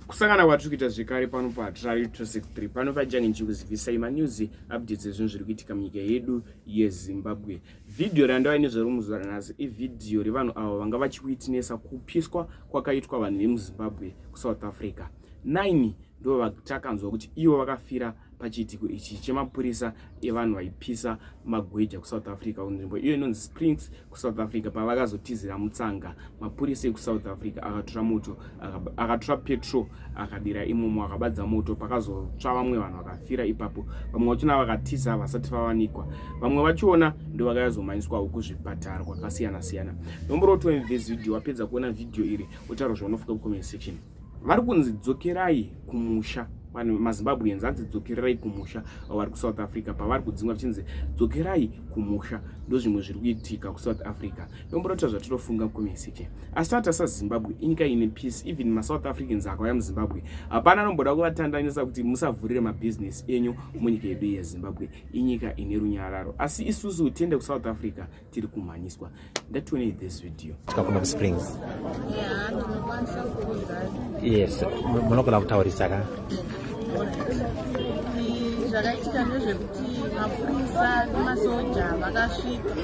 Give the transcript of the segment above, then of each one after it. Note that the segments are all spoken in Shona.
Kusangana kwatiri kuita zvekare pano paTrari 263 pano pachange ndichikuzivisai manews updates ezvinhu zviri kuitika munyika yedu yeZimbabwe. Vhidhiyo randava nezvaro muzuva ranhasi ivhidhiyo revanhu avo vanga vachiwitnessa kupiswa kwakaitwa vanhu vemuZimbabwe kuSouth Africa. 9 ndo vatakanzwa kuti ivo vakafira pachiitiko ichi chemapurisa evanhu vaipisa magweja kuSouth Africa kunzvimbo iyo inonzi Springs kuSouth Africa pavakazotizira mutsanga. Mapurisa ekuSouth Africa akatora moto, akatora petrol akadira imomo akabadza moto, pakazotsva vamwe vanhu vakafira ipapo. Vamwe vachona vakatiza vasati vawanikwa, vamwe vachiona ndo vakazomhanyiswawo kuzvipatara kwakasiyana siyana. Nomboro 12 video, wapedza kuona video iri wotaura zvaunofunga kucomment section. Vari kunzi dzokerai kumusha vanhu maZimbabweans hanzi dzokererai kumusha vari kuSouth Africa pavari kudzingwa vachinzi dzokerai kumusha. Ndozvimwe zviri kuitika kuSouth Africa. Domborota zvatinofunga kumisike. Asi tatasa Zimbabwe inyika ine peace, even maSouth Africans akauya muZimbabwe hapana anomboda kuvatandanisa kuti musavhurire mabhizinesi enyu munyika yedu yeZimbabwe. Inyika ine runyararo, asi isusu tiende kuSouth Africa tiri kumhanyiswa. Ndationei this video. Kuno kuSprings. Yes, munogona kutaurisa ka? Zvakaitika ndezvekuti mapurisa nemasoja vakasvika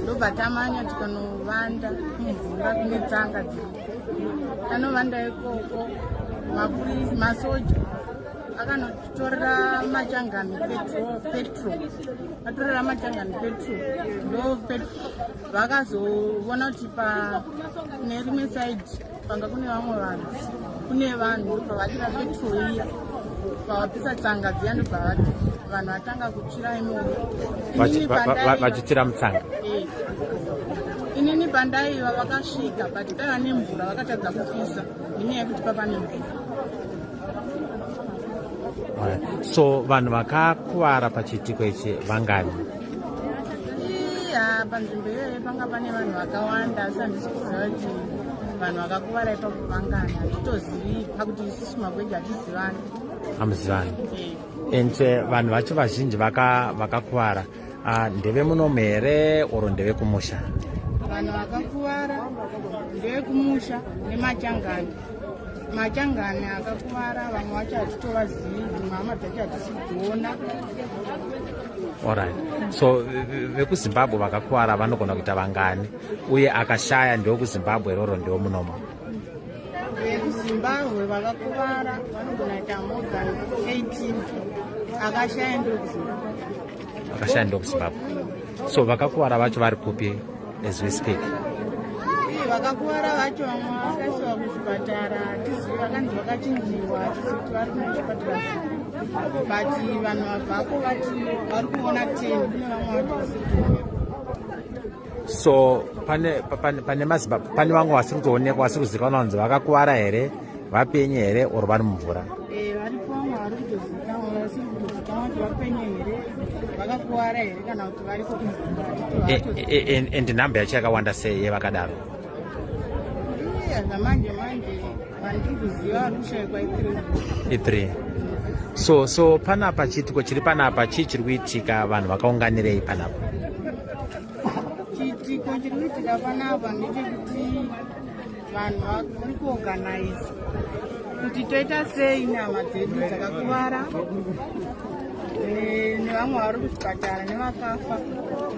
ndobva tamanya tikanovanda kumvura kune tsanga dziri. Tanovanda ikoko mapurisa masoja akanotorera machangani petrol, atorera machangani petrol ndo vakazoona kuti pane rimwe side panga kune vamwe vanhu, kune vanhu ndobva vatira petrol iya pavapisa tsanga dziya, ndobva vanhu vatanga kutsvira imomo. Vachitsvira mutsanga. Inini pandaiva vakasvika, but paiva nemvura vakatadza kupisa nenyaya yekuti papa nemvura. So vanhu vakakuvara pachiitiko ichi vangani? Iya, panzvimbo iyoyo panga pane vanhu vakawanda, asi handisi kuziva kuti vanhu vakakuvara ipapo vangani. Hatitozivi pakuti isusu magweja hatizivani. Hamuzivani. And vanhu vacho vazhinji vakakuvara ndeve munomu here oro ndeve kumusha? Vanhu vakakuvara ndevekumusha nemachangani. Machangani akakuvara vamwe vacho hatitovazivi, dzimwe hama dzacho hatisi kudziona. Alright, so vekuZimbabwe vakakuvara vanogona kuita vangani, uye akashaya ndewekuZimbabwe roro ndewe munomo? VekuZimbabwe vakakuvara vanogona kuita more than 18. Akashaya ndewekuZimbabwe. Akashaya ndewekuZimbabwe. So vakakuvara vacho vari kupi as we speak? Vakakuvara vacho vamwe vakaisiwa kuzvipatara, hatizivi, vakanzi vakachinjiwa, hatizivi kuti vari kuzvipatara zvipi, but vanhu vabvako vati vari kuona 10, kune vamwe vacho vasiri kuonekwa. So pane pane pane maZimbabwe pane vamwe vasiri kutoonekwa, vasiri kuzivikanwa kunzi vakakuvara here, vapenye here or vari mumvura? Varipo vamwe vari kutozivikanwa, vasiri kutozivikanwa kuti vapenye here, vakakuvara here kana kuti variko kumvura. And nhamba yacho yakawanda sei yevakadaro? Iya, zvamanje manje vandiri kuziva vari kushayikwa i3. I3. So panapa chiitiko chiri panapa chii chiri kuitika? Vanhu vakaunganirei panapa? Chiitiko chiri kuitika panapa ndechekuti vanhu vari kuorganize kuti toita sei nyama dzedu dzakakuvara nevamwe vari kuzvipatara nevakafa,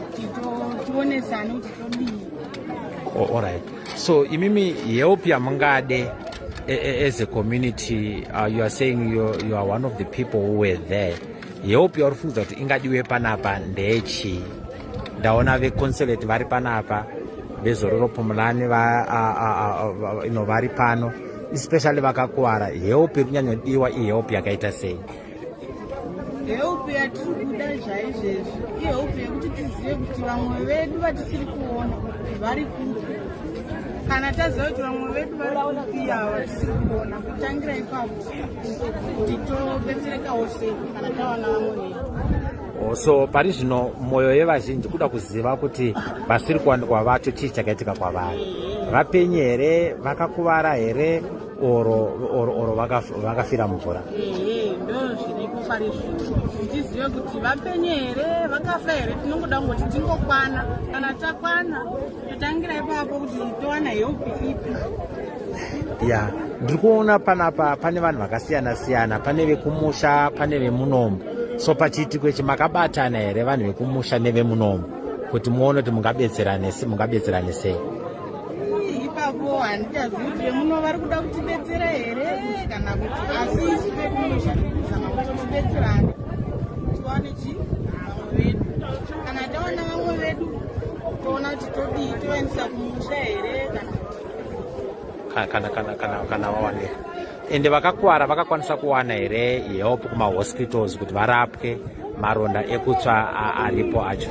kuti tionesane kuti todii. Alright, so imimi help yamungade as a community, you are saying you are one of the people who were there, help yauri kufungidza kuti ingadiwe panapa ndeyechii? Ndaona veconsulate vari panapa, veZororo Phumulani ino vari pano, especially vakakuvara. Help iri kunyanyodiwa ihelp yakaita sei? Help yatiri kuda zvaizvezvi ihelp yekuti tizive kuti vamwe vedu vatisiri kuona vari kupi. Kana taziva kuti vamwe vedu vari kupi ava vatisiri kuona, kutangira ipapo kuti tobetserekawo sei kana tawana vamwe vedu. Oh, so pari zvino mwoyo yevazhinji kuda kuziva kuti vasiri kuwanikwa vacho chii chakaitika kwavari, vapenye here, vakakuvara here oro vakafira mumvura? Ehe, ndo zviripo pari zvino, tizive kuti vapenye here, vakafa here. Tinongoda kungoti tingokwana. Kana takwana totangira ipapo kuti towana help ipi. Ya. Ndiri kuona panapa pane vanhu vakasiyana siyana, pane vekumusha, pane vemunomu. So pachiitiko ichi makabatana here vanhu vekumusha nevemunomu kuti muone kuti mungabetserane mungabetserane sei? Ipapo handichazivi kuti vemuno vari kuda kutibetsera here kana kuti, asi isu vekumusha tiri kuzama kuti tibetserane, tiwane chi vamwe vedu. Kana tawana vamwe vedu, toona kuti todii, tovaendesa kumusha here kana kuti Kana vawanika ende vakakuvara, vakakwanisa kuwana here help kumahospitals kuti varapwe maronda ekutsva aripo acho?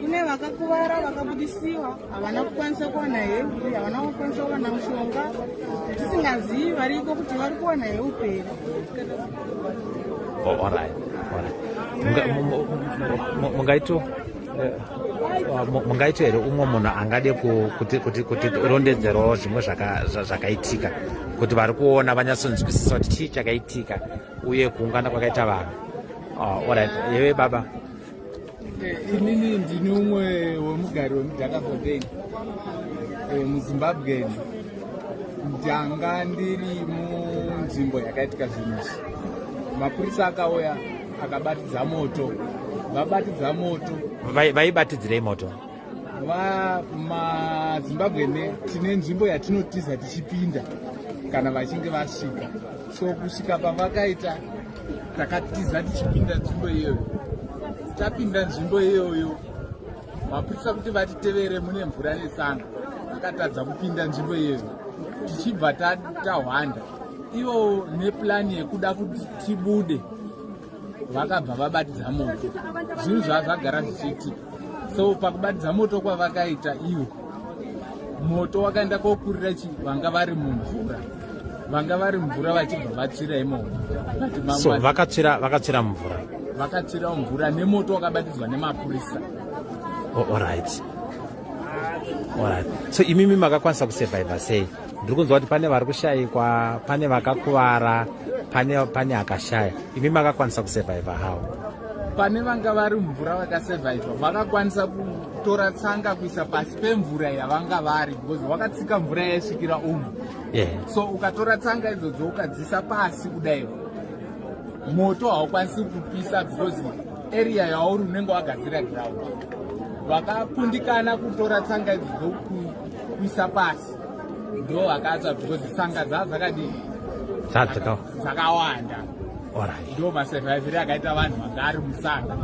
Kune vakakuvara vakabudisiwa, havana kukwanisa kuwana help, havana kukwanisa kuwana mushonga. Tisingazivi variko kuti vari kuwana help here. Oh, alright. Mungaito here umwe munhu angade kuti rondedzerawo zvimwe zvakaitika kuti vari kuona vanyatsonzwisisa kuti chii chakaitika uye kuungana kwakaita vanhu? Oh, alright, yewe baba. Inini ndini umwe wemugari wemuDaggafontein, muZimbabwe. Ndanga ndiri munzvimbo yakaitika zvinhu izvi. Mapurisa akauya akabatidza moto. Vabatidza moto, Vaibatidzirei moto? MaZimbabwe ne tine nzvimbo yatinotiza tichipinda kana vachinge vasvika. So kusvika pavakaita, takatiza tichipinda nzvimbo iyoyo. Tapinda nzvimbo iyoyo, mapurisa kuti vatitevere mune mvura netsanga, akatadza kupinda nzvimbo iyoyo. Tichibva tahwanda, ivo neplani yekuda kuti tibude, vakabva vabatidza moto. Zvinhu zvazvagara zvichiitika. So pakubatidza moto kwavakaita ivo, moto wakaenda kokurira chi vanga vari mumvura, vanga vari mumvura, vachibva vatsvira imomo. But so vakatsvira mumvura? Vakatsvira mumvura nemoto wakabatidzwa nemapurisa. Oh, alright. So imimi makakwanisa kusurviva sei? Ndiri kunzwa kuti pane vari kushayikwa, pane vakakuvara, pane akashaya. Imi makakwanisa kusurviva how? Pane vanga vari mumvura vakasurviva, vakakwanisa kutora tsanga kuisa pasi pemvura yavanga vari, because wakatsika mvura yaisvikira umu. So ukatora tsanga idzodzo ukadzisa pasi kudai, moto haukwanisi kupisa because area yauri unenge wagadzira ground. Vakakundikana kutora tsanga idzodzo kuisa pasi ndo vakatsva, because tsanga dzaa dzakadii? Dzadzaka. Dzakawanda. Ndo masurviviri akaita vanhu vanga ari mutsanga.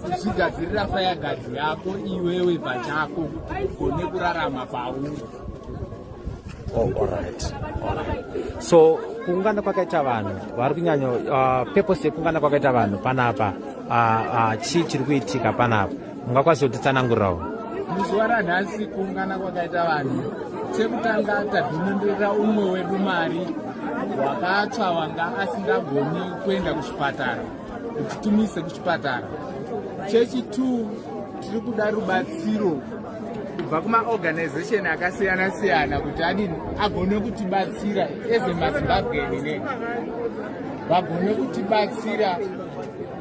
Kuzvigadzirira fireguard yako iwewe pachako kuti ugone kurarama pauri. Oh, alright. So kuungana kwakaita vanhu vari kunyanya, purpose yekuungana kwakaita vanhu panapa, chii chiri kuitika panapa? Mungakwanisa kutitsanangurirawo? Muzuva ranhasi, kuungana kwakaita vanhu, chekutanga tadhonondorera umwe wedu mari wakatsva, wanga asingagoni kuenda kuchipatara, kuti timuise kuchipatara. Chechi2, tiri kuda rubatsiro kubva kumaorganization akasiyana siyana kuti adini, agone kutibatsira ezemaZimbabweni ne vagone kutibatsira,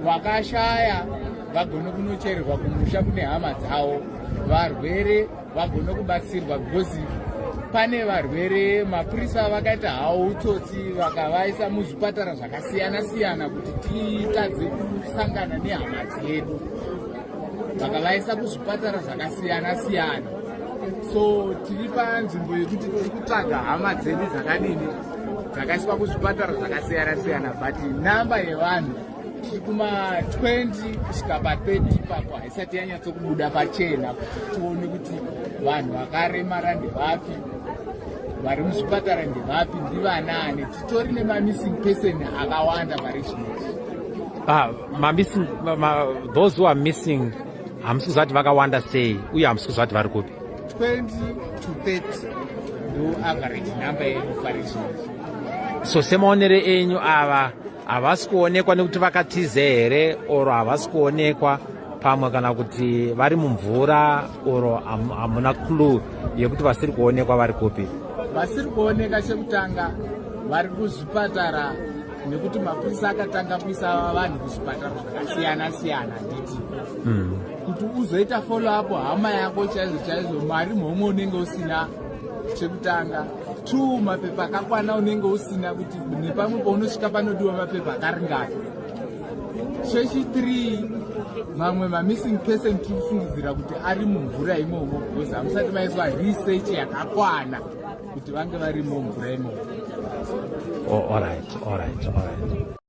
vakashaya vagone kunochererwa kumusha kune hama dzavo, varwere vagone kubatsirwa, because pane varwere mapurisa vakaita hawo utsotsi, vakavaisa muzvipatara zvakasiyana siyana kuti titadze kusangana nehama dzedu. Vakavaisa kuzvipatara zvakasiyana siyana. So tiri panzvimbo yekuti tiri kutsvaga hama dzedu dzakadini, dzakaiswa kuzvipatara zvakasiyana siyana, but namba yevanhu tiri kuma20 kusvika pa30 ipapo, haisati yanyatsokubuda pachena kuti tione kuti vanhu vakaremara ndevapi, vari muzvipatara ndevapi, ndivanani. Titori nemamissing person akawanda pari zvinezvi. Ah, ma-missing, those who are missing, hamusi kuziva kuti vakawanda sei uye hamusi kuziva kuti vari kupi? 20 to 30 ndo average number yedu pari zvinezvi. So semaonero enyu, ava havasi kuonekwa nekuti vakatize here, oro havasi kuonekwa pamwe kana kuti vari mumvura, oro hamuna clue yekuti vasiri kuonekwa vari kupi? Vasiri kuoneka, chekutanga vari kuzvipatara, nekuti mapurisa akatanga kuisa vanhu kuzvipatara zvakasiyana siyana, handiti? Kuti uzoita follow up hama yako chaizvo chaizvo, mari mhomwe unenge usina, chekutanga. Two, mapepa akakwana unenge usina kuti nepamwe paunosvika panodiwa mapepa akaringana. Chechi 3, mamwe mamissing person tiri kufungidzira kuti ari mumvura imomo because hamusati maiswa research yakakwana kuti vange varimo mumvura imomo. Oh, all right.